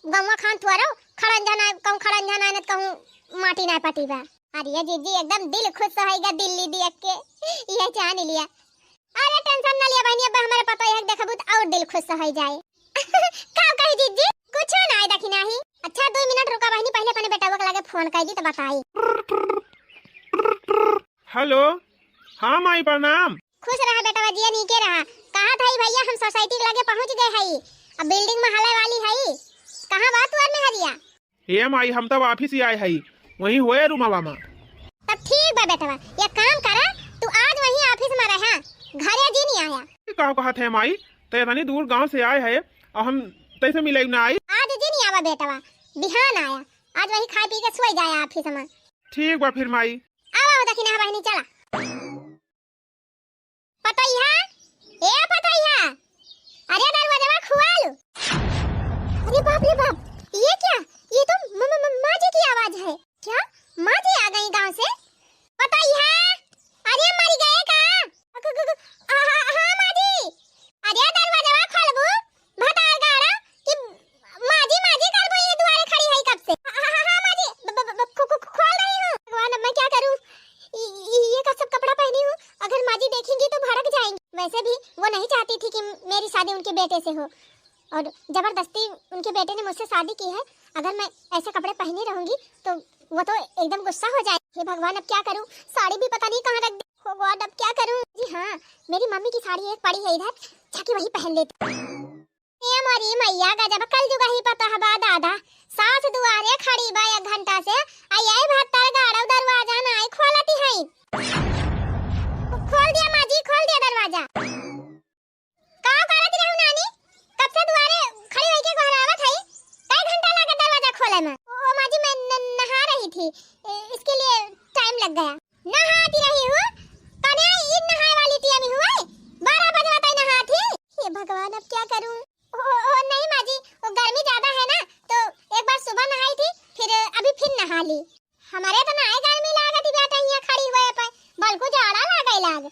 गौवा खान थोरो खड़ंजा ना, कहूँ खड़ंजा ना, न कहूँ माटी ना पटी बा। अरे जीजी एकदम दिल खुश होइगा दिल्ली देख के, ये जान लिया। अरे टेंशन ना लिया बहिनी, अब हमारे पता है देखबू तो और दिल खुश हो जाए। का कही जीजी? कुछ ना है दखिना ही। अच्छा दो मिनट रुका बहिनी, पहले अपने बेटवा के लगे फोन कर दी तो बताई। हेलो, हाँ माई प्रणाम। खुश रहा बेटवा, जिया नीके रहा। कहा था भैया हम सोसाइटी के लगे पहुँच गए हई, अब बिल्डिंग में हले वाली हई। कहाँ बा तुअर मेहरिया? ए माई, हम तब ऑफिस ही आए हई, वहीं होए रूमवा में। तब ठीक बा बेटवा, ये काम करा, तू आज वहीं ऑफिस में रहा, घरे जी नहीं आया। ये का कहत है माई, ते इतनी दूर गांव से आए है और हम तैसे मिले ना आई। आज जी नहीं आवा बेटवा, बिहान आया, आज वहीं खाए पी के सोई जाए ऑफिस में। ठीक बा फिर माई। आवा दखिना बहिनी, चला। पतोहिया, ए पतोहिया, अरे दरवाजवा खोल। अरे बाप रे बाप, ये क्या? ये तो म-, म-, म-, माँ जी की आवाज है। क्या? माँ जी आ गई गांव से? पतोहिया, अरे मर गए का? क-, क-, क-, आ, आ, हाँ माँ जी। अरे दरवाजवा खोलबू, भतार गाड़ा कि माँ जी, माँ जी करबू, ये दुआरे खड़ी है कब से। हाँ, हाँ, हाँ, माँ जी, ब-, ब-, ब-, ब-, खो-, खो-, खोल रही हूँ। भगवान, अब मैं क्या करूँ? ये, ये, ये का सब कपड़ा पहनी हूँ, अगर माँ जी देखेंगी तो भड़क जाएंगी। वैसे भी वो नहीं चाहती थी कि मेरी शादी उनके बेटे से हो, और जबरदस्ती उनके बेटे ने मुझसे शादी की है। अगर मैं ऐसे कपड़े पहनी रहूंगी तो वो तो एकदम गुस्सा हो जाए। हे भगवान, अब क्या करूँ? साड़ी भी पता नहीं कहाँ रख दी। हो गॉड, अब क्या करूँ? जी हाँ, मेरी मम्मी की साड़ी एक पड़ी है इधर, जाके वही पहन लेती। ए मोरी मैया, गजब कलजुग ही पतोह बा दादा। सास दुआरे खड़ी बा एक घंटा से, आ ये भत्तर गाड़व दरवाजा नाई खोलती हई। खोल दिया माँ जी, खोल दिया दरवाजा। का करत रहू नानी? कब से दुआरे खड़ी होइके गोहरावत हई? कई घंटा लागत दरवाजा खोले में? ओ माँ जी, मैं न-, नहा रही थी, ए, इसके लिए टाइम लग गया। नहाती रही हूँ? कने ई नहाए वाली टियमी हुए? बारह बजवा तई नहाती। हे भगवान, अब क्या करूँ? ओ, ओ, ओ, नहीं माँ जी, वो गर्मी ज्यादा है ना, तो एक बार सुबह नहाई थी, फिर अभी फिर नहा ली। हमरे तो नाय गर्मी लागत ही बेटा, हियाँ खड़ी हुए पे, बल्कु जाड़ा लागे लाग।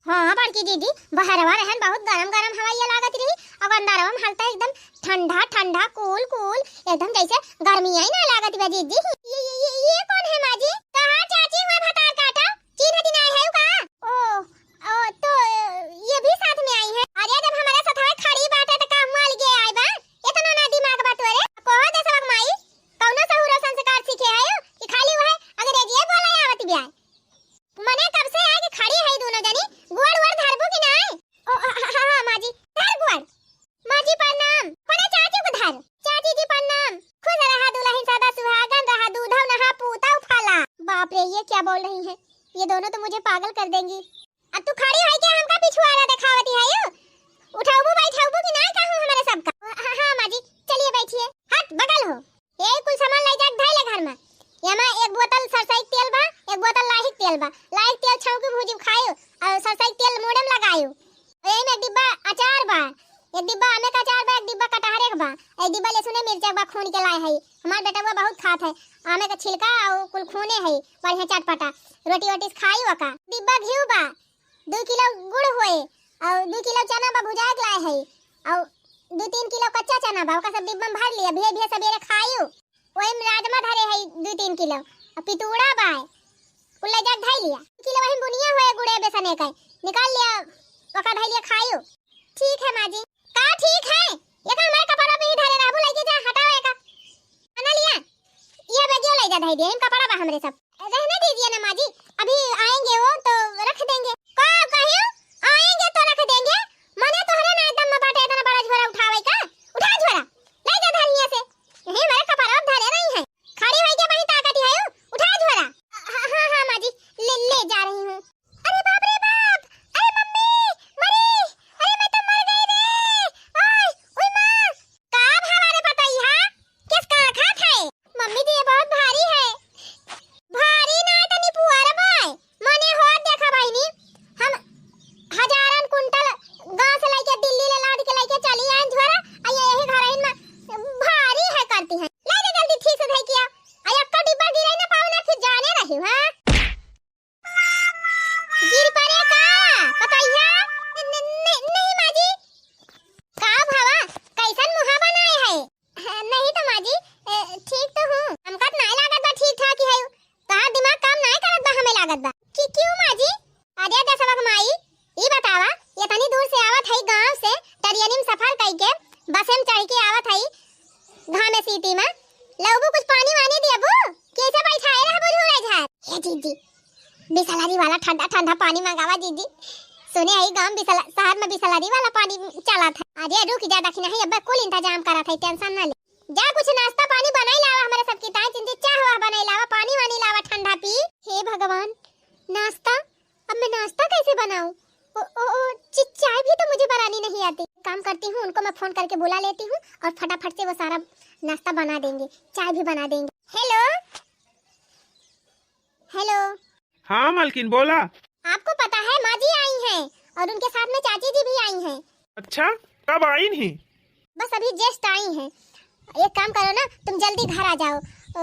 हाँ, बड़की दीदी, बहरवा रहन बहुत गरम गरम हवैया लागत रही, और अंदरवा में हलता एकदम ठंडा ठंडा, कूल कूल, एकदम जैसे गर्मी ही ना लागत बा दीदी। ये, ये, ये, ये कौन है माँ जी? कहाँ चाची हुए भतार काटा? चिन्ह दिन आए है का? ओ, ओ, तो ये भी साथ में आई है? अरे, जब हमारे साथ खड़ी बाटे तो का हुआ अलगे आए बा? इतना ना दिमाग बा तोरे। कहो दे सबक माई, कौनो सहूरो संस्कार सीखे है कि खाली वह अंग्रेजिए बोले आवत बिया? मने कब से आए कि खड़ी है दोनों जनी, गोड़ वोड़ धरबू कि नाय? ओ, हाँ, हाँ, हाँ, माँ जी, धर गोड़। माँ जी प्रणाम। होने चाची को धर। चाची जी प्रणाम। खुश रहा दुल्हन सदा सुहागन रहा, दूधौ नहा पूतौ फला। बाप रे, ये क्या बोल रही हैं? ये दोनों तो मुझे पागल कर देंगी। अब तू खड़ी होई के हमका पिछुआरा देखावती है यू? उठाउबू बैठाउबू कि नाय कहूँ हमारे सबका? हाँ, हाँ, माँ जी, चलिए बैठिए। हट, बगल हो। ये कुल सामान लाई जाके धइले घर में। एमा एक बोतल सरसई के तेल बा, एक बोतल लाही के तेल बा। लाही के तेल छौंकी भूजी खायो और सरसई के तेल मूड़े में लगायो। यही में एक डिब्बा अचार बा, एक डिब्बा आमे का अचार बा, एक डिब्बा कटहरे के बा, एक डिब्बा लहसुन मिर्चा के बा, खून के लाए है। हमार बेटवा बहुत खात है। आमे का छिलका और कुल खूने है, बढ़िया चटपटा। रोटी वोटी से खाई ओका। डिब्बा घी बा, दो किलो गुड़ होए और दो किलो चना बा भुजाए के लाए है और दो तीन किलो कच्चा चना बा, ओका सब डिब्बा में भर लिया, भिया भिया सबेरे खायू। वही में राजमा धरे है दो तीन किलो और पितुड़ा बा, कुल ले जाके धई लिया। किलो वही बुनिया होए गुड़े बेसने का, निकाल लिया, ओका धई लिया खायू। ठीक है माँ जी। का ठीक है? ये का हमारे कपड़ा पे ही धरे रहबू, लेके जा, हटाओ एका। खाना लिया? ये बैगियो ले जा, धई दिया, इन कपड़ा बा हमरे सब। रहने दीजिए ना माँ जी, अभी आएंगे वो तो रख देंगे। का कहियो? आएंगे तो रख देंगे? मने तोहरे ना दम में बाटे इतना बड़ा झोरा उठावे का? उठा झोरा, ले जा धर हियां से। यही हमारे कपड़ा धरे नहीं है। खड़ी होई के वहीं ताकत है, उठा झोरा। हाँ, हाँ, हाँ, माँ जी, ट्रेन में सफर कइके बस में चढ़ के आवत हई घामे सीटी में। लउबू कुछ पानी वानी देबू? कैसे बैठाए रहबू झूरे झार? हे जीजी, बिसलरी वाला ठंडा ठंडा पानी मंगावा जीजी। सुने हई गाँव बिसला-, शहर में बिसलरी वाला पानी चलत है। अरे रुक जा दखिनही, अब्बे कुल इंतजाम करत है, tension ना ले। जा कुछ नाश्ता पानी बनाई लावा हमरे सबकी ताई, जिंदी चाह वाह बनाई लावा, पानी वानी लावा ठंडा पी। हे भगवान, नाश्ता? अब मैं नाश्ता कैसे बनाऊं? ओ, ओ, ओ, ची-, चाय भी तो मुझे बनानी नहीं आती। काम करती हूँ, उनको मैं फोन करके बुला लेती हूँ और फटाफट से वो सारा नाश्ता बना देंगे, चाय भी बना देंगे। हेलो, हेलो। हाँ मालकिन, बोला। आपको पता है, माँ जी आई हैं और उनके साथ में चाची जी भी आई हैं। अच्छा, कब आई नहीं? बस अभी just आई हैं। एक काम करो ना, तुम जल्दी घर आ जाओ, अ,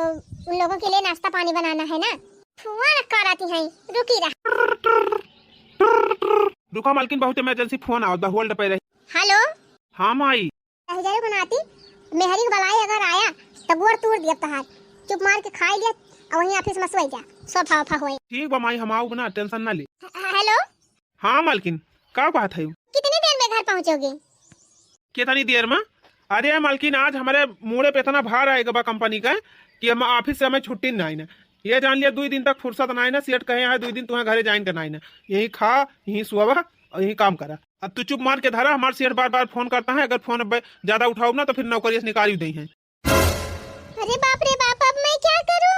उन लोगों के लिए नाश्ता पानी बनाना है ना। फोन कराती हैं, रुकी रहा। रुका मालकिन, बहुत emergency फोन आवत बा, hold पे रही। हेलो। हाँ माई। रह जाए बनाती, मेहरी के बलाई अगर आया तो गोड़ तोड़ दिया तहार। चुप मार के खाई लिया और वहीं ऑफिस में सोई जा, सोफा ओफा होए। ठीक बा माई, हम आउब ना, tension ना ले। ह-, हेलो। हाँ मालकिन, का कहत है? कितनी देर में घर पहुँचोगे? कितनी देर में? अरे मालकिन, आज हमरे मूड़े पे इतना भार आएगा बा कंपनी का कि हम ऑफिस से हमें छुट्टी ना आई ना। ये जान लिया, दुई दिन तक फुर्सत ना आई ना। सेठ कहे हैं दुई दिन तुम्हें घरे जाइन के ना आई ना, यहीं खा, यहीं सोवा और यहीं काम करा। अब तू चुप मार के धरा, हमार सेठ बार बार फोन करता है, अगर फोन अब ज्यादा उठाओ ना तो फिर नौकरी से निकाल ही दें हैं। अरे बाप रे बाप, अब मैं क्या करूं?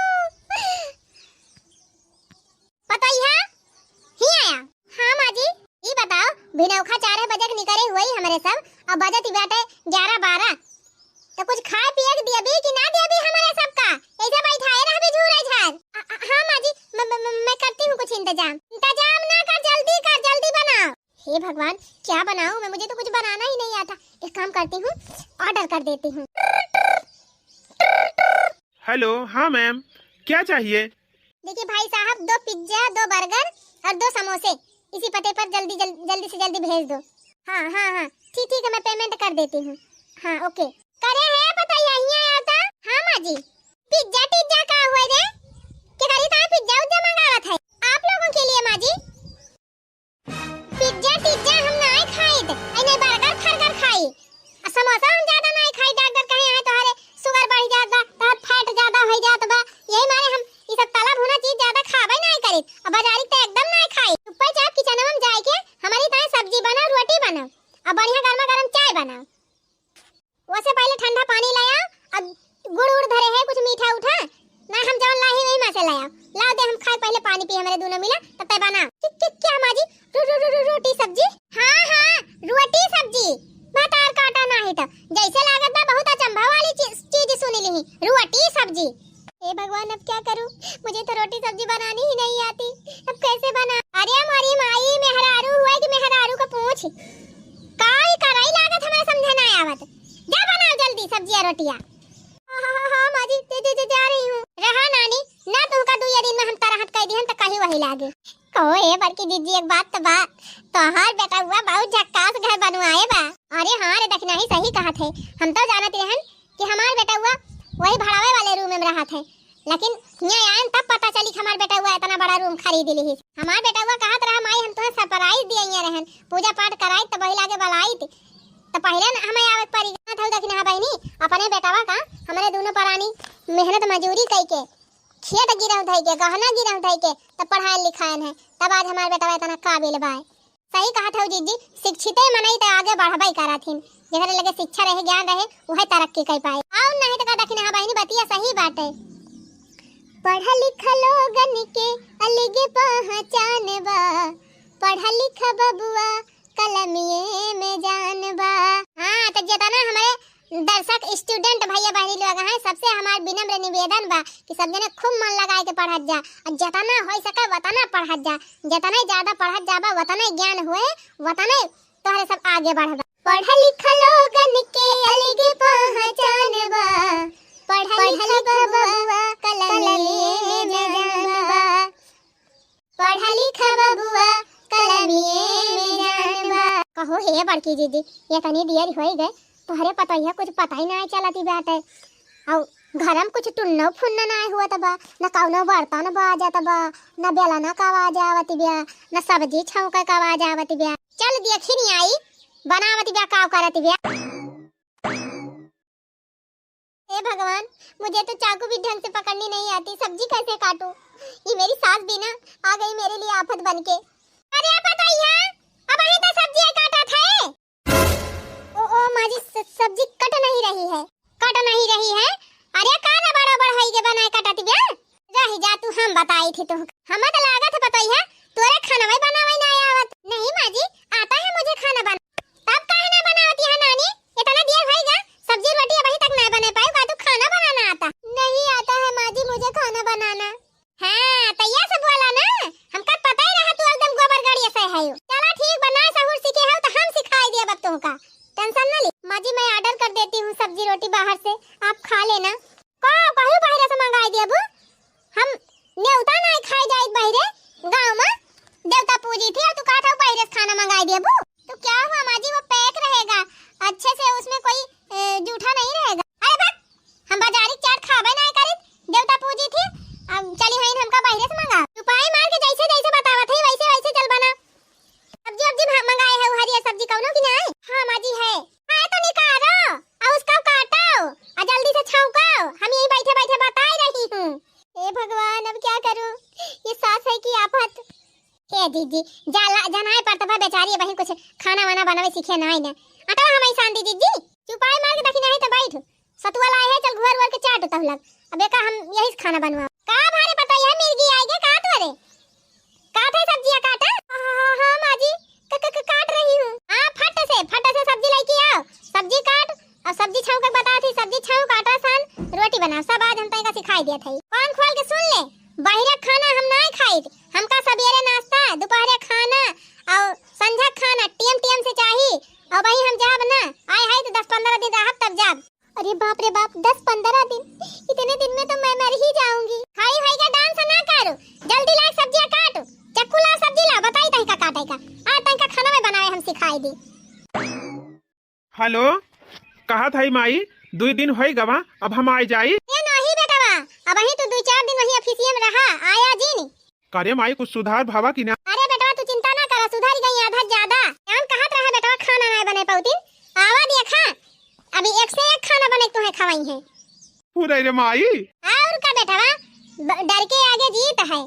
पतोहिया, ही आया। हाँ माँ जी, ई बताओ, भिनौखा चार बजे के निकरे हुए ही हमरे सब, अब बजत ही बाटे ग्यारह बारह, तो कुछ खाए पिए के दियबी कि ना दियबी हमरे सबका? ऐसे बैठाए रहबी झूरे झार? अ, अ, हाँ माँ जी, म, म, म, मैं करती हूँ कुछ इंतजाम। इंतजाम ना कर, जल्दी कर, जल्दी बनाओ। हे भगवान, क्या बनाऊं मैं? मुझे तो कुछ बनाना ही नहीं आता। एक काम करती हूँ, order कर देती हूँ। हेलो, हाँ मैम, क्या चाहिए? देखिए भाई साहब, दो पिज्जा, दो बर्गर और दो समोसे इसी पते पर जल्दी, जल-, जल्दी से जल्दी भेज दो। हाँ, हाँ, हाँ, ठीक, ठीक है, मैं payment कर देती हूँ। हाँ, OK। करे है पता ही है, यहाँ आता। हाँ माँ जी, पिज्जा टिज्जा का हुआ रे? के करी ताई पिज्जा उज्जा मंगावत है आप लोगों के लिए माँ जी? पिज्जा टिज्जा हम नाय खाइत, ऐने बर्गर फर्गर खाई। आ समोसा हम ज्यादा नाय खाई, डॉक्टर कहे हैं तोहरे sugar बढ़ जात बा, तोहर fat ज्यादा हो जात बा, यही मारे हम ई सब तला भुना चीज ज्यादा खाबे नाय करीत। आ बाजारी त एकदम नाय खाई। चुप्पे चाप किचनवा में जाए के हमारी ताई सब्जी बनाओ, रोटी बनाओ, आ बढ़िया गर्मा गर्म चाय बनाओ। ओसे पहले ठंडा पानी लाया, अब गुड़ उड़ धरे है, कुछ मीठा उठा, ना हम जवन लाही वही में से लाया। लाओ दे हम खाए, पहले पानी पी हमरे दोनों मिला, तब तय बना। कि, कि, क्या माँ जी? रो, रो, रो, रो, रोटी सब्जी? हाँ, हाँ, रोटी सब्जी। भतार काटा नाही तो जैसे लागत बा बहुत अचंभा वाली चीज, चीज सुनी ली, रोटी सब्जी। हे भगवान, अब क्या करूं? मुझे तो रोटी सब्जी बनानी ही नहीं आती, अब कैसे बना? अरे हमारी माई, मेहरारू हुए कि मेहरारू का पूछ? काई कराई लागत, हमारे समझे ना आवत। जा बनाओ जल्दी सब्जिया रोटिया। हाँ, हाँ, हाँ, हाँ, माँ जी, दे, दे, दे, जा रही हूँ। रहा नानी, ना तुमका दुइया दिन में हम तरहत कह दिहन त कहीं वही लागे। कहो ए बड़की दीदी, एक बात तो बा, तोहार बेटउआ बहुत झक्कास घर बनवाए बा। अरे हाँ रे दखिनही, सही कहत है, हम तो जानत रहन कि हमार बेटउआ वही भड़ावे वाले रूम में रहत है, लेकिन हियाँ आयन तब पता चली कि हमार बेटउआ इतना बड़ा रूम खरीद लिहिस। हमार बेटउआ कहत रहा, "माई, हम तुहें surprise दिए रहन, पूजा पाठ कराइत त वही लागे बलाइत, त पहिले न हमें आवे के पड़ी।" ना थल दखिनहा बहिनी, अपने बेटवा का हमरे दोनों परानी मेहनत मजूरी कई के, खेत गिरहु धई के, गहना गिरहु धई के, तब पढ़ाए लिखायन है, तब आज हमार बेटवा इतना काबिल बाय। सही कहत हौ जीजी, शिक्षिते मनई त आगे बढ़बई करत हिन। जेकरे लगे शिक्षा रहे, ज्ञान रहे, उहे तरक्की कई पाए। अउर नहीं त का दखिनहा बहिनी, बतिया सही बाटे। पढ़ल लिखल लोगन के अलगे पहचान बा, पढ़ल लिख बबुआ कलमिये में जान बा। हाँ, त जेतना हमरे दर्शक, student भैया बहिनी लोग हैं, सबसे हमार विनम्र निवेदन बा कि सब जने खूब मन लगाए के पढ़त जा, और जतना होइ सके वतना पढ़त जा। जतने ज्यादा पढ़त जाबा, वतने ज्ञान होए, वतने तोहरे सब आगे बढ़बा। पढ़ लिख लोगन के अलगे पहचान बा, पढ़ लिख बबुआ कलमिये में जान बा। पढ़ा लिखा बबुआ, कलमिये में जान बा। कहो हे बड़की दीदी, एतनी देर होइ गए, तोहरे पतोहिया कुछ पता ही नाहीं चलत बाटे। अउ घर में कुछ टुन्नो फुन्नो नाहीं होत बा, न कउनो बर्तन बाजत बा, न बेलना क आवाज आवत बा, न सब्जी छौंके क आवाज आवत बा। चल देखी नी आई, बनावत बिया, काव करत बिया। हे भगवान, मुझे तो चाकू भी ढंग से पकड़नी नहीं आती, सब्जी कैसे काटूं? ये मेरी सास भी ना आ गई मेरे लिए आफत बन के। अरे पतोहिया, अबहीं तो सब्जी काटत है। ओ, ओ, माँ जी, स-, सब्जी कट नहीं रही है। कट नहीं रही है? अरे का रबड़ रबड़ होई के बनाए काटत बिया? रह जा तू, हम बताई थी तू। हमें तो लागत है पतोहिया, तोरे खाना वही बनावे ना आवत। नहीं माँ जी, आता है मुझे खाना बना। तब काहे ना बनावती है नानी? इतना देर होइगा, सब्जी रोटी अबहीं तक ना बने पाई, का तू खाना बनाना आता? नहीं आता है माँ जी मुझे खाना बनाना। हाँ, तो ये सब बोला ना, हमका पता ही रहा तू एकदम गोबर गाड़ी से है। चला ठीक बा, ना सहूर सीखे हो तो हम सिखाई दिया अब तुमका। टेंशन ना ली। माँ जी, मैं ऑर्डर कर देती हूँ सब्जी रोटी बाहर से, आप खा लेना। का कहू बाहर से मंगाई देबू? हम नेवता नहीं खाई जाइत बाहरे, गाँव में देवता पूजी थी और तू कहत हो बाहर से खाना मंगाई देबू? तो क्या हुआ माँ जी, वो पैक रहेगा, अच्छे से उसमें कोई, ए, जूठा नहीं रहेगा। अरे बक, हम बाजारी चाट खाबे नहीं करित, देवता पूजी थी, अब चली हईन हमका बाहरे से मंगा। चुपाई मार के जैसे जैसे बतावत है वैसे वैसे चल बना। सब्जी वब्जी भा-, मंगाए है, हरियर सब्जी कौनो की नहीं? हाँ माँ जी है। हाँ तो निकालो, और उसका काटो, और जल्दी से छौंको, हम यही बैठे बैठे बताए रही हूँ। हे भगवान, अब क्या करूँ, ये सास है कि आफत। हे दीदी, जाला, जनाए पड़त बा बेचारी, अबहीं कुछ खाना वाना बनावे सीखे नहीं ना। अटवा हम ऐसा दीदी जी, चुपाई मार के देखी नहीं तो बैठ। सतुआ लाए है, चल घुआर उआर के चाट उतहु लग। अब एका हम यही से खाना बनवा। का भारे पता यह मिर्गी आएगे का तोरे? काट है सब्जियाँ काटा? हाँ, हाँ, हाँ, माँ जी, क-, क-, क-, काट रही हूँ। हाँ, फट से, फट से सब्जी लेके आओ। सब्जी काट, और सब्जी छौंक के बता थी, सब्जी छौंक, आटा सान, रोटी बना, सब आज हम तैका सिखाई दिया था। कान खोल के सुन ले, बाहर खाना हम ना खाई, हमका सवेरे नाश्ता, दोपहरे खाना और संझा खाना टीएम टीएम से चाही। और वही हम जाब ना, आए है तो दस पन्द्रह दिन रहब तब जाब। अरे बाप रे बाप, दस पन्द्रह दिन, इतने दिन में तो मैं मर ही जाऊंगी। खड़ी होइके डांस ना करो, जल्दी लाग सब्जियां काटो, चक्कू ला सब्जी ला, बताई तहिका काटे का, आ तहिका खाना में बनावे हम सिखाई दी। हेलो, कहा था माई, दुई दिन होई गवा, अब हम आए जाई। ए नहीं बेटवा, अबहीं तू दुई चार दिन वही ऑफिसिये में रहा, आया जिन। करे माई, कुछ सुधार भवा कि ना? अरे बेटवा, तू चिंता ना करा, सुधर गई आधा ज्यादा। कौन कहत रहा बेटवा, खाना नहीं बने पौती? आवा देखा, अभी एक से एक खाना बने तुम्हें खवाई है। पूरा रे माई। और का बेटवा, ब-, डर के आगे जीत है।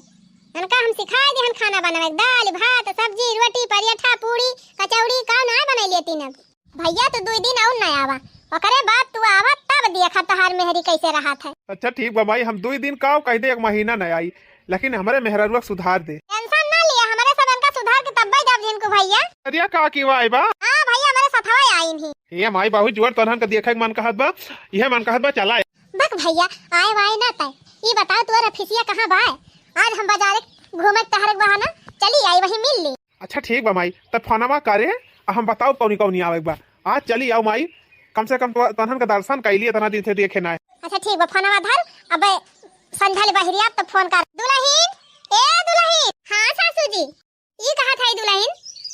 उनका हम सिखाए दे हम खाना बनावे, दाल, भात, सब्जी, रोटी, पराठा, पूड़ी, कचौड़ी, का ना बने लेती ना। भैया, तू दुई दिन और न आवा, ओकरे बाद तू आवा, तब देखा तोहार मेहरी कैसे रहत है। अच्छा ठीक बा माई, हम दुई दिन का कह दे, एक महीना न आई, लेकिन हमरे मेहररुआ के सुधार दे। टेंशन ना लिया, हमरे सब इनका सुधार के तब्बे जब जिनको भैया। अरे का की वाई बा? हाँ भैया, हमरे सथवा आइन ही। ये माई, बहुत जोर तोहन के देखे के मन कहत बा, यह मन कहत बा चला। बक भैया, आए वाए ना तय। ई बताओ तोर ऑफिसिया कहाँ बा? आज हम बाजारे घूमे के तहरे के बहाना चली आई, वहीं मिल ली। अच्छा ठीक बा माई, तब फोनवा करे, आ हम बताओ कौनी कौनी आवे के बा। आज चली आओ माई, कम से कम तो तनहन का दर्शन कैली, इतना दिन से देखे ना है। अच्छा ठीक बा, फोनवा धर, अब संझा ले बहिरिया तो फोन कर। दुलहिन, ए दुलहिन। हाँ सासू जी। ई कहा था दुलहिन,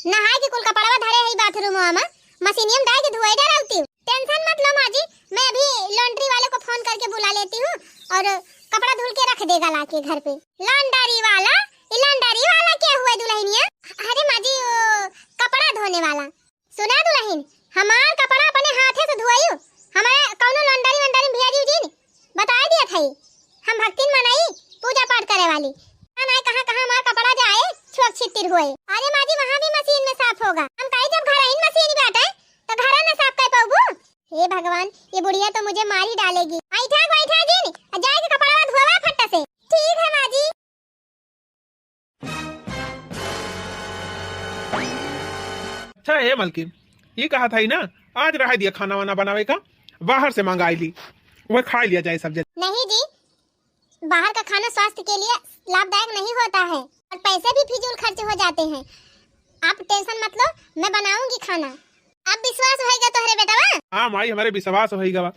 नहाए के कुल कपड़वा धरे है बाथरूम में, मशीनियम डाल के धुआई डरावती हूँ। टेंशन मत लो माँ जी, मैं अभी लॉन्ड्री वाले को फोन करके बुला लेती हूँ और कपड़ा धुल के रख देगा लाके घर पे। लॉन्ड्री वाला? ई लॉन्ड्री वाला क्या हुआ दुलहिनिया? अरे माँ जी, वो कपड़ा धोने वाला। सुना दुलहिन, हमार कपड़ा अपने हाथे से धोइयो, हमारे कौनो लॉन्ड्री वॉन्ड्री में भेजियो जिन, बताई दिया था। हम भक्तिन मनई, पूजा पाठ करे वाली। ना, ना, कहाँ, कहाँ हमार कपड़ा जाए, छुअक छितिर होए। अरे माँ जी, वहाँ भी मशीन में साफ होगा। हम कही जब घर आइन मशीन बाटे, तो घर में साफ कर पाऊबू? हे भगवान, ये बुढ़िया तो मुझे मार ही डालेगी। ऐठा, ऐठा जिन, आ जाए के कपड़ा धोवा फट्टा से। ठीक है माँ जी। अच्छा हे मलकिन, ये कहा था ही ना, आज रह दिया खाना वाना बनावे का, बाहर से मंगाई ली, वह खा लिया जाए सब जन। नहीं जी, बाहर का खाना स्वास्थ्य के लिए लाभदायक नहीं होता है और पैसे भी फिजूल खर्च हो जाते हैं। आप टेंशन मत लो, मैं बनाऊंगी खाना, अब विश्वास होइगा तोहरे बेटवा? हाँ माई, हमारे विश्वास होइगा बा।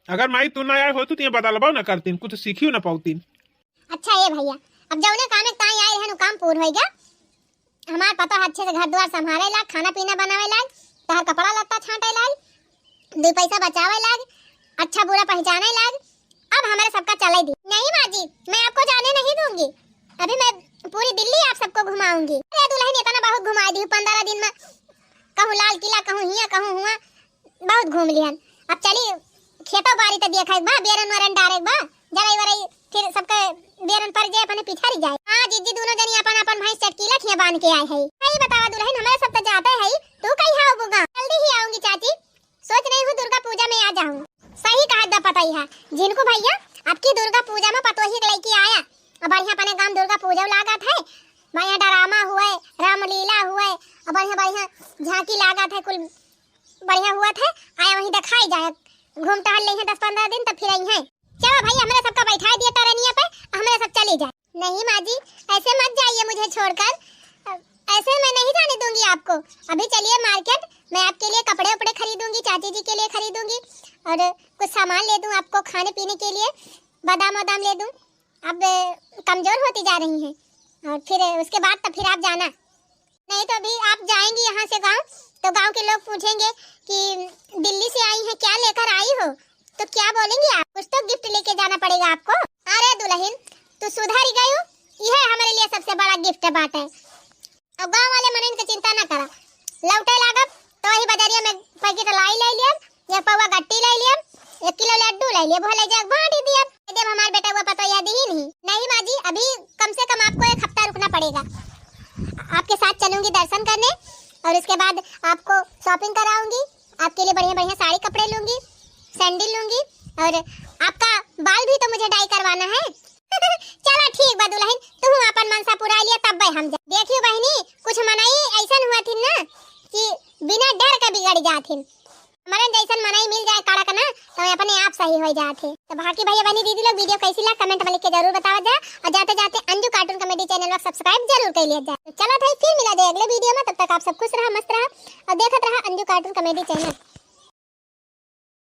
अगर माई तू ना आए होतू तो ये बदलबो ना करतीन, कुछ सीखियो ना पाउतीन। अच्छा ए भैया, अब जौने कामे ताई आए रहन उ काम पूर होइगा। हमार पतोह अच्छे से घर द्वार संभारे लाग, खाना पीना बनावे लाग, तहर कपड़ा लत्ता छांटे लाग, दुई पैसा बचावे लाग, अच्छा बुरा पहचाने लाग। अब हमारे सबका चले दी। नहीं माँ जी, मैं आपको जाने नहीं दूंगी। अभी मैं पूरी दिल्ली आप सबको घुमाऊंगी। अरे दुलहिन, इतना बहुत घुमा दी, पन्द्रह दिन में कहूँ लाल किला, कहूँ हियाँ, कहूँ हुआँ, बहुत घूम लिहन। अब चली खेतो बारी त देखइ क बा, बेरन वरन डारे क बा, जरई वरई फिर सबके बेरन पर जे अपने पिछारी जाए। हाँ जीजी, दुनो जनी अपन अपन भैंस चटकीला खिया बांध के आए है। सही बतावा दुलहिन, हमरे सब त जाते है, तू कहिया आउबू गाँव? जल्दी ही आऊंगी चाची, सोच रही हूँ दुर्गा पूजा में आ जाऊँ। सही कहत बा पतोहिया, झिनकू भैया, अब की दुर्गा पूजा में पतोही के लइके आया, अब बढ़िया अपने गाँव दुर्गा पूजा लागत है, बढ़िया ड्रामा हुए, रामलीला हुए, और बढ़िया बढ़िया झांकी लागत है, कुल बढ़िया हुआ थे, आया वहीं दिखाई जाए, घूम टहल लेइहैं दस पन्द्रह दिन, तब फिर अइहैं। चलो भाई, हमरे सबका बैठाइ दिया टरनिया पे, हमरे सब चली जाए। नहीं माँ जी, ऐसे मत जाइए मुझे छोड़कर, ऐसे मैं नहीं जाने दूंगी आपको। अभी चलिए मार्केट, मैं आपके लिए कपड़े उपड़े खरीदूंगी, चाची जी के लिए खरीदूंगी, और कुछ सामान ले दूं आपको खाने पीने के लिए, बादाम वादाम ले दूं। अब कमजोर होती जा रही हैं, और फिर उसके बाद तो फिर आप जाना। नहीं तो अभी आप जाएंगी यहाँ से गाँव, तो गाँव के लोग पूछेंगे कि दिल्ली से आई हैं, क्या लेकर आई हो? तो क्या बोलेंगी आप? कुछ तो गिफ्ट लेके जाना पड़ेगा आपको। अरे दुलहिन, तू सुधर गयू, यह हमरे लिए सबसे बड़ा गिफ्ट बाटे। अब गाँव वाले मनइन के चिंता ना करा, लौटे लागब तो वही बजरिया में पैकेट लाई ले लियब, एक पौवा गट्टी ले लियब, एक किलो लड्डू ले लियब, वो ले जाके बांट ही दियब। जब हमार बेटा हुआ पता यह दीन ही। नहीं माँ जी, अभी कम से कम आपको एक हफ्ता रुकना पड़ेगा। आपके साथ चलूंगी दर्शन करने, और उसके बाद आपको शॉपिंग कराऊंगी, आपके लिए बढ़िया बढ़िया साड़ी कपड़े लूंगी, सैंडल लूंगी, और आपका बाल भी तो मुझे डाई करवाना है। चला ठीक बा दुलहिन, तू अपन मनसा पुराइ लिया, तब्बे हम जा। देखियो बहिनी, कुछ मनई अइसन हुआ थिन ना कि बिना डर के बिगड़ जाथिन। हमरन जइसन मनई मिल जाए कड़क ना, तो अपने आप सही होइ जात है। तो बाकी भैया बहिनी दीदी लोग, वीडियो कैसी लगा कमेंट में लिख के जरूर बतावा जा, और जाते जाते अंजू कार्टून कॉमेडी चैनल को सब्सक्राइब जरूर कर लिया जा। तो चला था फिर मिला जाए अगले वीडियो में, तब तक आप सब खुश रहा, मस्त रहा, और देखत रहा अंजू कार्टून कॉमेडी चैनल।